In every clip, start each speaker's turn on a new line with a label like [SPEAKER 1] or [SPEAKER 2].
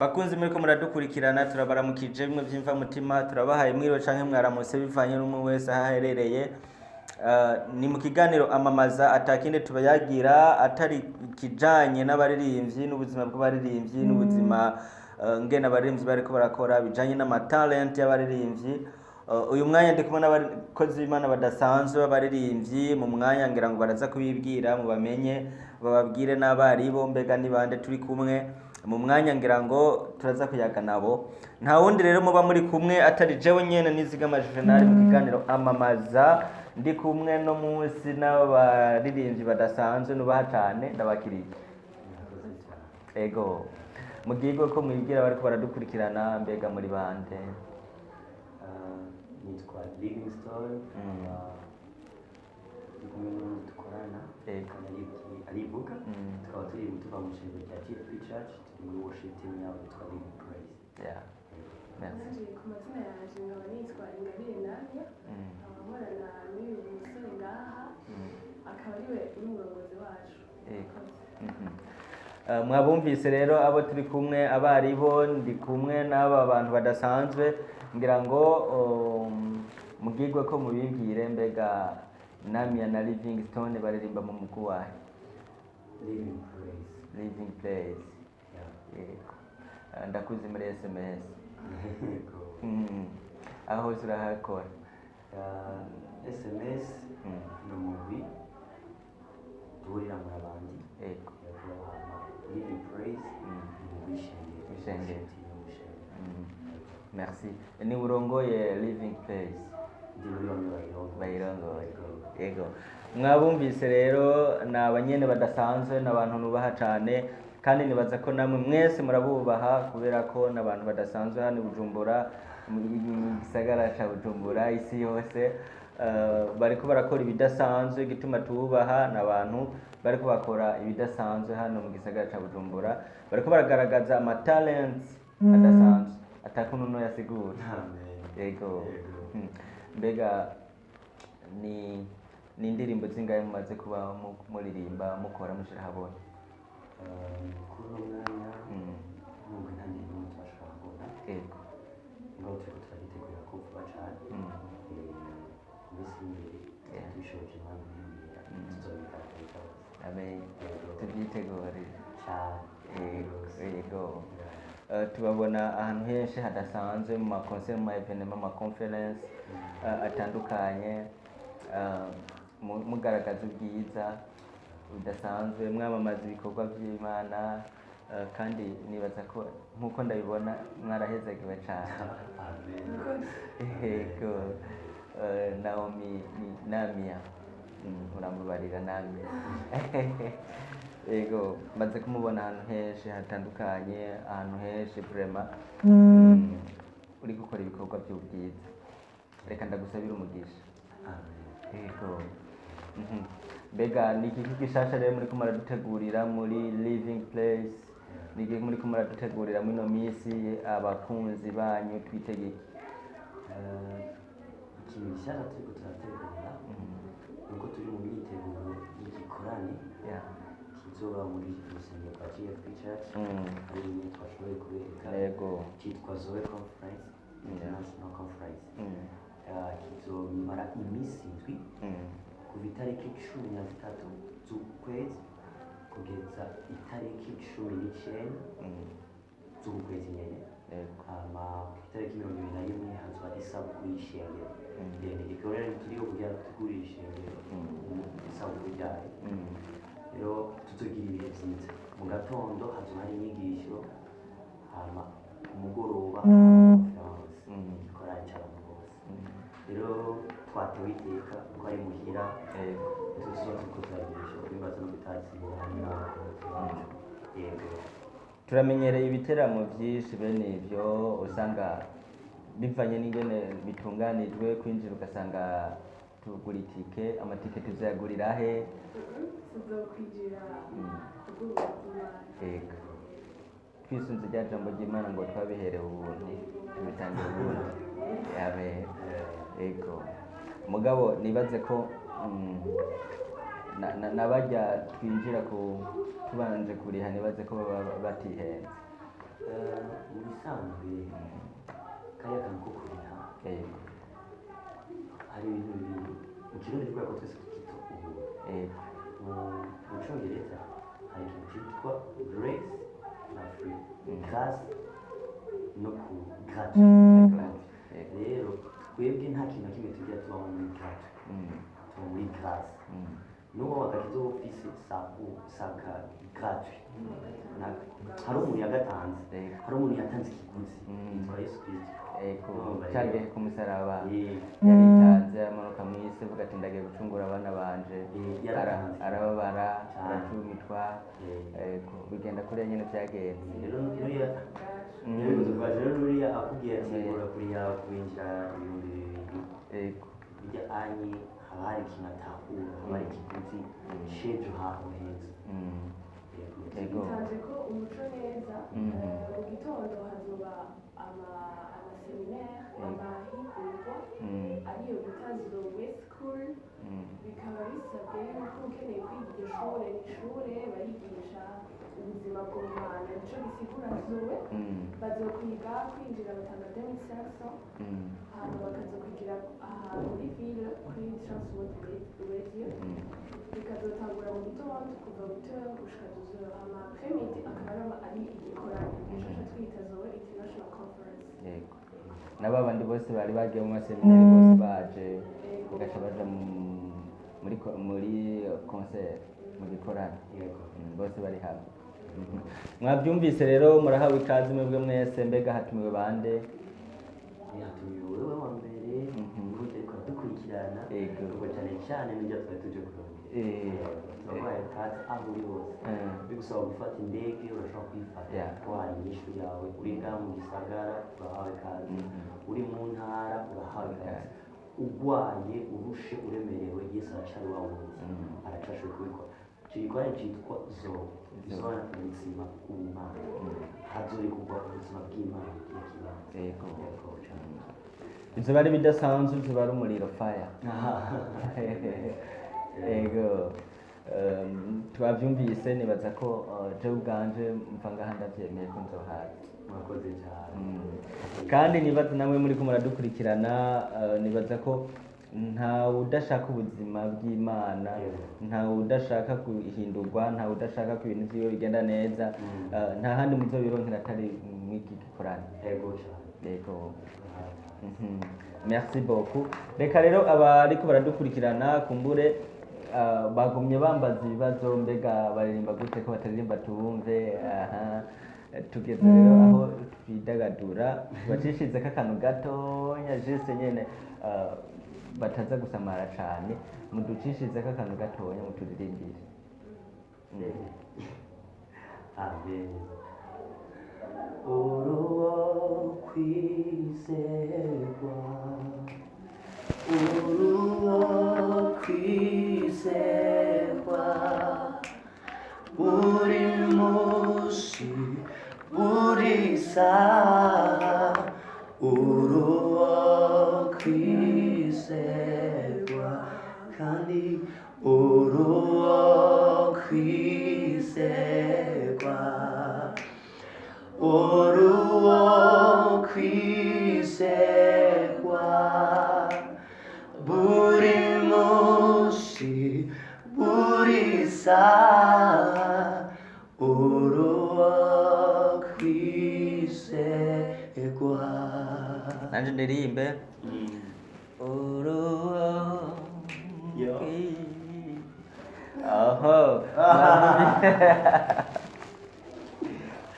[SPEAKER 1] Bakunzi muriko muradukurikirana, turabaramukije bimwe vy'imvamutima, turabahaye mwiriwe canke mwaramutse bivanye n'umwe wese aho aherereye. Ni mu kiganiro Amamaza, atakindi tubayagira atari ikijanye n'abaririmbyi n'ubuzima bw'abaririmbyi n'ubuzima ngene abaririmbyi bariko barakora bijanye n'amatalent y'abaririmbyi. Uyu mwanya ndi kumwe n'abakozi b'Imana badasanzwe b'abaririmbyi. Mu mwanya ngira ngo baraza kubibwira mubamenye, bababwire n'abaribo, mbega ni bande turi kumwe. Mu mwanya ngira ngo turaza kuyaga nabo. Nta wundi rero muba muri kumwe atari jewe nyene, Nizigama Juvenal, mu kiganiro Amamaza. Ndi kumwe no munsi n'abaririmbyi badasanzwe nubaha cane, ndabakiriye.
[SPEAKER 2] Murakoze cyane.
[SPEAKER 1] Ego, mugirwe ko mwibwira bariko baradukurikirana, mbega muri bande?
[SPEAKER 2] Nitwa Livingstone, ndi kumwe n'undi dukorana, kandi arivuga. Tukaba turi tuva mu ishengero rya GFP Church, turi muri worship team yabo yitwa Living Praise.
[SPEAKER 1] Yeah. Merci.
[SPEAKER 3] Nanje ku mazina yanje nkaba nitwa Ingabire Namya, nkaba nkorana n'uyu musore ngaha, akaba ariwe n'umurongozi wacu.
[SPEAKER 1] Yego.
[SPEAKER 3] Murakoze.
[SPEAKER 1] Mwabumvise rero abo turi kumwe abaribo. Ndi kumwe n'aba bantu badasanzwe, ngira ngo mugirwe ko mubibwire. Mbega Namia na Livingstone baririmba mu mugwi wahe?
[SPEAKER 2] Living Praise.
[SPEAKER 1] Living Praise.
[SPEAKER 2] Yeah.
[SPEAKER 1] Yego. Ndakuzi muri SMS.
[SPEAKER 2] Yego.
[SPEAKER 1] Aho hose urahakora?
[SPEAKER 2] SMS ni umugwi duhuriramwo n'abandi.
[SPEAKER 1] Yego.
[SPEAKER 2] Yego, hama Living Praise ni umugwi w'ishengero.
[SPEAKER 1] W'ishengero.
[SPEAKER 2] Worship team yo mw'ishengero.
[SPEAKER 1] Merci. Ni urongoye Living Praise?
[SPEAKER 2] Ndi muri bamwe bayirongoye.
[SPEAKER 1] Bayirongoye.
[SPEAKER 2] Yego.
[SPEAKER 1] Yego, mwabumvise rero, ni abanyene badasanzwe, ni abantu nubaha cane, kandi nibaza ko namwe mwese murabubaha, kubera ko ni abantu badasanzwe hano i Bujumbura, mu gisagara ca Bujumbura, isi yose. Bariko barakora ibidasanzwe. Igituma tububaha, ni abantu bariko bakora ibidasanzwe hano mu gisagara ca Bujumbura, bariko baragaragaza amatalents adasanzwe atakuntu no yasigura.
[SPEAKER 2] Amen.
[SPEAKER 1] Yego.
[SPEAKER 2] Yego.
[SPEAKER 1] Mbega ni indirimbo zingahe mumaze kuba muririmba, mukora, mushira habona?
[SPEAKER 2] Kuri uno mwanya, nubwo nta ndirimbo n'imwe turashobora kubona, ngaho turiko turagitegurira ko vuba cane, mu minsi iri imbere, tubishoboje Imana ntiyongera, tuzobigaragariza bose.
[SPEAKER 1] Amen.
[SPEAKER 2] Yego.
[SPEAKER 1] Tuvyitegure.
[SPEAKER 2] Cane.
[SPEAKER 1] Yego.
[SPEAKER 2] Yeah.
[SPEAKER 1] Tubabona ahantu henshi hadasanzwe, mu ma concert, mu ma événement, mu ma conference atandukanye, mugaragaza ubwiza budasanzwe, mwamamaza ibikorwa vy'Imana, kandi nibaza ko nk'uko ndabibona mwarahezagiwe cane.
[SPEAKER 2] Amen.
[SPEAKER 1] Yego. Naomi ni Namia. Uramubarira Namia. Yego, maze kumubona ahantu henshi hatandukanye, ahantu henshi vraiment. Uri gukora ibikorwa by'ubwiza, reka ndagusabira umugisha.
[SPEAKER 2] Amen.
[SPEAKER 1] Yego. Mbega ni iki gishasha rero muriko muradutegurira muri Living Place? Ni iki muriko muradutegurira muri ino minsi? Abakunzi banyu twitege iki?
[SPEAKER 2] Ikintu gishyashya turiko turategura ni uko turi mu myiteguro y'igikorane kizoba muri urusengero rwa GFP Church, ari bimwe twashoboye kubereka, cyitwa Zoe Conference International Conference. Kizomara iminsi 7, kuva itariki 13 z'ukwezi kugeza itariki 19 z'ukwezi nyene. Hama ku itariki 21 hazoba ari isabukuru y'ishengero. Rero igikorwa rero turiho kugira ngo dutegurire ishengero isabukuru ryayo. Rero tuzogira ibihe vyiza. Mu gatondo hazoba hari inyigisho, hama ku mugoroba conference, igikorane c'abantu bose. Rero twatewe iteka ko ari muhira, tuzoba turiko turagirisha kubimbaza no kutazibura n'abakozi bacu. Yego.
[SPEAKER 1] Turamenyereye ibiteramo byinshi bene ivyo, usanga bivanye n'ingene bitunganijwe, kwinjira ugasanga tugura itike. Amatike tuzayagurira he?
[SPEAKER 3] Tuzokwinjira kubw'ubuntu bw'Imana.
[SPEAKER 1] Ego, twisunze rya jambo ry'Imana ngo twabiherewe ubuntu, tubitangira ubuntu. Amen. Ego, mugabo nibaze ko nabarya twinjira ku tubanje kuriha, nibaze ko baba batihenze.
[SPEAKER 2] Mu bisanzwe kariya kantu ko kuriha,
[SPEAKER 1] Yego.
[SPEAKER 2] hari ibintu bibiri mu Kirundi kubera ko twese tukita ubuntu. Mu Congereza hari ikintu cyitwa grace na free, grace no ku gratuit.
[SPEAKER 1] Yego.
[SPEAKER 2] Rero twebwe nta kintu na kimwe tujya tuba muri gratuit, tuba muri grace. N'uwo agakiza uba ufise saka gratuit. Hari umuntu yagatanze, hari umuntu yatanze ikiguzi yitwa Yesu Kristo. Urumva rero.
[SPEAKER 1] Cyagiye ku musaraba, yaritanze, amanuka mu isi, avuga ati: "Ndagiye gucungura abana banje."
[SPEAKER 2] Yaratanze.
[SPEAKER 1] Arababara,
[SPEAKER 2] Cyane.
[SPEAKER 1] aracumitwa. Yego, bigenda kuriya nyine byagenze.
[SPEAKER 2] Rero uriya yabikoze bwaje. Rero uriya akubwiye ati urakuriya kwinjira 2000, bijya anye haba hari ikintu atahura, haba hari ikiguzi c'ejo hawe heza. Yego.
[SPEAKER 1] Yego.
[SPEAKER 3] Bitanze ko umuco neza. Mu gitondo hazoba amaséminaire, amahigurwa, ariyo bita Zoe School. Bikaba bisabwe yuko ukeneye kwiga iryo shure, ni ishure barigisha ubuzima bw'umwana, nico gisigura Zoe. Bazokwiga kwinjira batanga 2500, hama bakazokwigira ahantu muri ville kuri Transworld Radio. Bikazotangura mu gitondo kuva 8h gushika 12h, hama après-midi akaba ari igikorane, nico ca twita Zoe International Conference.
[SPEAKER 1] Yego, na bandi bose bari bagiye mu maseminari bose baje bagaca baja muri concert, mu gikorane.
[SPEAKER 2] Yego.
[SPEAKER 1] Bose bari hamwe. Mwabyumvise rero, murahawe ikaze mwebwe mwese. Mbega hatumiwe bande?
[SPEAKER 2] Hatumiwe wewe wa mbere, ubundi ariko aradukurikirana, ubwo cyane cyane n'ibyo twari tuje kurondera. Turaguhaye ikaze aho uri hose. Bigusaba gufata indege, urashobora kuyifata, kuko hari inyishu yawe. Uri ngaha mu gisagara, urahawe ikaze. Uri mu ntara, urahawe ikaze. Urwaye, urushe, uremerewe, Yesu aracari wa wundi, aracashoboye kubikora. Icyo gikorane cyitwa Zoe, bisobanura ubuzima bw'Imana. Hazori kugwa ubuzima bw'Imana mu kihe kibanza. Yego cyane.
[SPEAKER 1] Ivyo bari bidasanzwe, ivyo bari umuriro, fire. Yego. Twavyumvise, nibaza ko jewe ubwanje mva ngaha ndavyemeye ko nzohaza.
[SPEAKER 2] Murakoze cyane.
[SPEAKER 1] Kandi nibaza namwe muriko muradukurikirana, nibaza ko ntawe udashaka ubuzima bw'Imana, ntawe udashaka guhindurwa, ntawe udashaka ko ibintu vyiwe bigenda neza. Nta handi muzobironkera atari mw'iki gikorane.
[SPEAKER 2] Yego cyane.
[SPEAKER 1] Yego. Merci beaucoup. Reka rero abariko baradukurikirana kumbure bagumye bambaza ibibazo: mbega baririmba gute, ko bataririmba tubumve? Aha tugeze rero aho twidagadura, tubacishizeko akantu gatonya, juste nyene bataza gusamara cane. Muducishizeko akantu gatonya, muturirimbire.
[SPEAKER 2] Amen. Uruwo kwizerwa, uruwo kwizerwa, buri munsi, buri saha, uruwo kwizerwa, kandi uruwo kwizerwa, uruwo kwizerwa, buri munsi, buri saha, uruwo kwizerwa.
[SPEAKER 1] Nanje ndirimbe uruwo.
[SPEAKER 2] Yo.
[SPEAKER 1] Aho.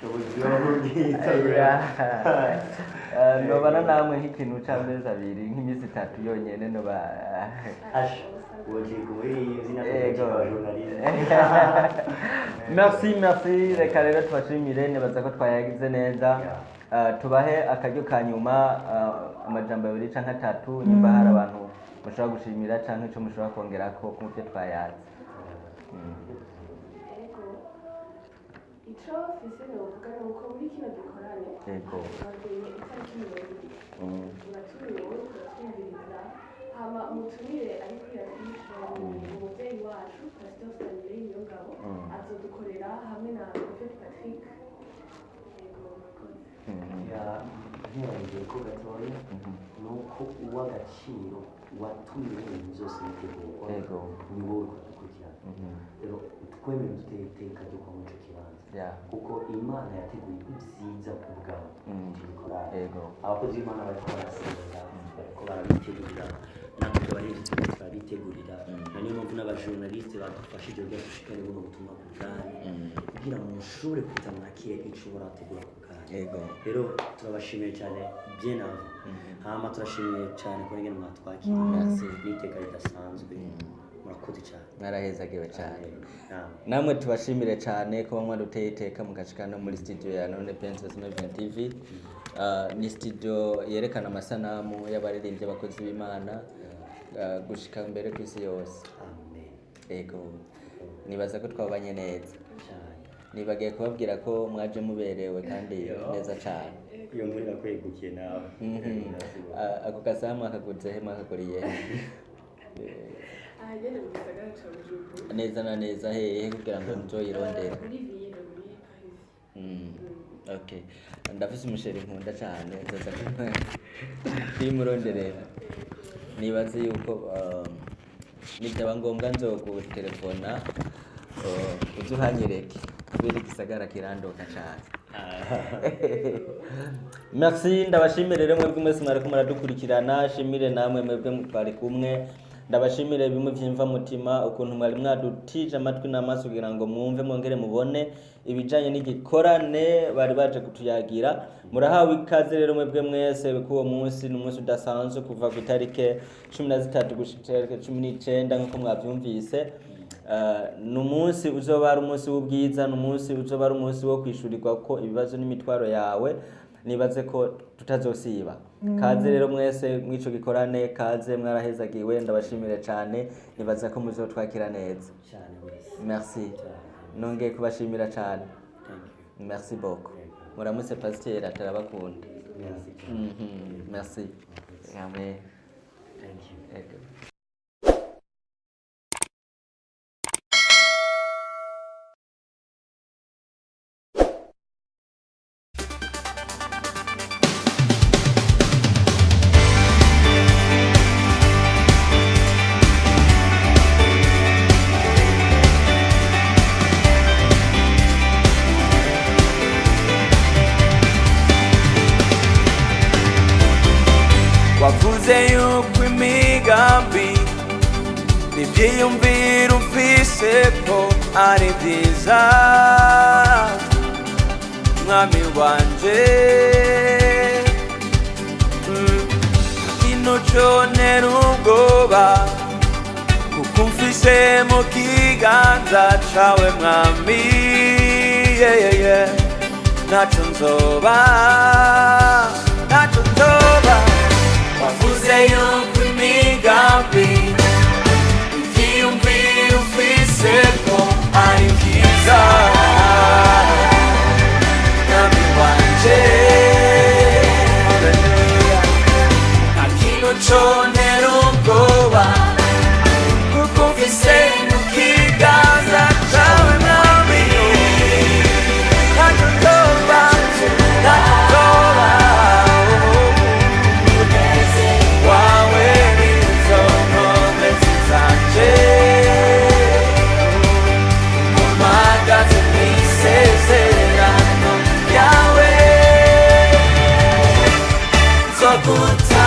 [SPEAKER 2] Ubuzima bwiza.
[SPEAKER 1] Nobana namwe nk'ikintu c'amezi 2, nk'iminsi 3 yonyene noba.
[SPEAKER 2] Asha wocika umuririmbyi natwe
[SPEAKER 1] Yego.
[SPEAKER 2] tucika abajournaliste.
[SPEAKER 1] Merci, merci. Reka rero tubashimire, nibaza ko twayagize neza. Tubahe akaryo ka nyuma, amajambo abiri canke atatu, nimba hari abantu mushobora gushimira canke ico mushobora kongerako ku byo twayaze.
[SPEAKER 3] Ego, ico mfise novuga ni uko muri kino gikorane bagenye itariki 20. Uratumiwe wowe uratwumviriza, hama umutumire ari kuri affiche ni umuvyeyi wacu Pastor Stanley Niyongabo, azodukorera hamwe na Prophet Patrick. Ego, murakoze.
[SPEAKER 2] Nteraniye ko gatoya, ni uko uw'agaciro watumye ibintu byose bitegurwa ni wowe uradukurikirana. Rero twemere duteye iteka ryo kuba muri ico kibanza, kuko Imana yateguye ibyiza ku bwawe. Ico gikorane, abakozi b'Imana bariko barasenga, bariko barabitegurira, natwe abaririmbyi turiko turabitegurira, na niyo mpamvu n'abajournaliste badufashije kugira dushikane buno butumwa ku bwanyu, kugira ngo mushobore kuza mwakire ico urategura ku bwanyu. Rero turabashimiye cyane bien avant. Hama turashimiye cyane ko ingene mwatwakiriye.
[SPEAKER 1] Merci.
[SPEAKER 2] N'iteka ridasanzwe, murakoze cyane.
[SPEAKER 1] Mwarahezagiwe cyane.
[SPEAKER 2] Namwe.
[SPEAKER 1] Namwe tubashimire cyane kuba mwaduteye iteka mugashika no muri studio ya None Princess Movement TV. Ni studio yerekana amasanamu y'abaririmbyi, abakozi b'Imana, gushika mbere ku isi yose.
[SPEAKER 2] Amen.
[SPEAKER 1] Ego, nibaza ko twabanye neza.
[SPEAKER 2] Cyane.
[SPEAKER 1] Nibagiye kubabwira ko mwaje muberewe kandi neza cyane.
[SPEAKER 2] Iyo muri nakwegukiye nawe.
[SPEAKER 1] Ako gasaha mwakaguze he, mwakaguriye he?
[SPEAKER 3] Ahagene mu gisagara ca Bujumbura.
[SPEAKER 1] Neza na neza hehe, kugira ngo nzoyirondere?
[SPEAKER 3] Muri ville, muri Paris.
[SPEAKER 1] Okay, ndafise umuchéri nkunda cyane, nzoza kuyimuronderera. Nibaze yuko nibyaba ngombwa nzogutelefona, uze uhanyereke, kubera igisagara kirandoka cyane. Merci, ndabashimire rero mwebwe mwese mwariko muradukurikirana, shimire namwe mwebwe twari kumwe. Ndabashimire bimwe vyimva mutima ukuntu mwari mwadutije amatwi n'amaso kugira ngo mwumve mwongere mubone ibijanye n'igikorane bari baje kutuyagira. Murahawe ikaze rero mwebwe mwese, kuko uwo munsi ni umunsi udasanzwe, kuva ku itarike 13 gushika itarike 19, nk'uko mwavyumvise. Ni umunsi uzoba ari umunsi w'ubwiza, ni umunsi uzoba ari umunsi wo kwishurirwa ko ibibazo n'imitwaro yawe. Nibaze ko tutazosiba. Kaze rero mwese mw'ico gikorane, kaze, mwarahezagiwe. Ndabashimire cyane, nibaza ko muzotwakira neza.
[SPEAKER 2] Cyane wese.
[SPEAKER 1] Merci, nongeye kubashimira cyane.
[SPEAKER 2] Thank you.
[SPEAKER 1] Merci beaucoup. Muramutse pasiteri, atarabakunda.
[SPEAKER 2] Merci cyane.
[SPEAKER 1] Merci. Amen.
[SPEAKER 2] Thank you.
[SPEAKER 1] Ego.
[SPEAKER 4] Wavuze yuko imigambi n'ibyiyumviro ufise ko ari byiza, mwami wanje. Ikintu conera ubwoba, kuko umfise mu kiganza cawe, mwami, yeah, yeah, yeah. Ntaco nzoba, ntaco nzoba. Wavuze yuko imigambi, ivyiyumviro ufise ko ari vyiza, mwami wanje. Hallelujah. Nta kintu contera ubwoba, kuko mfise mu kiganza cawe, mwami. Ntaco nzoba, ntaco nzoba. Wawe nizo nkomezi zanje, mpagaze mw'isezerano ryawe, nzogutambira.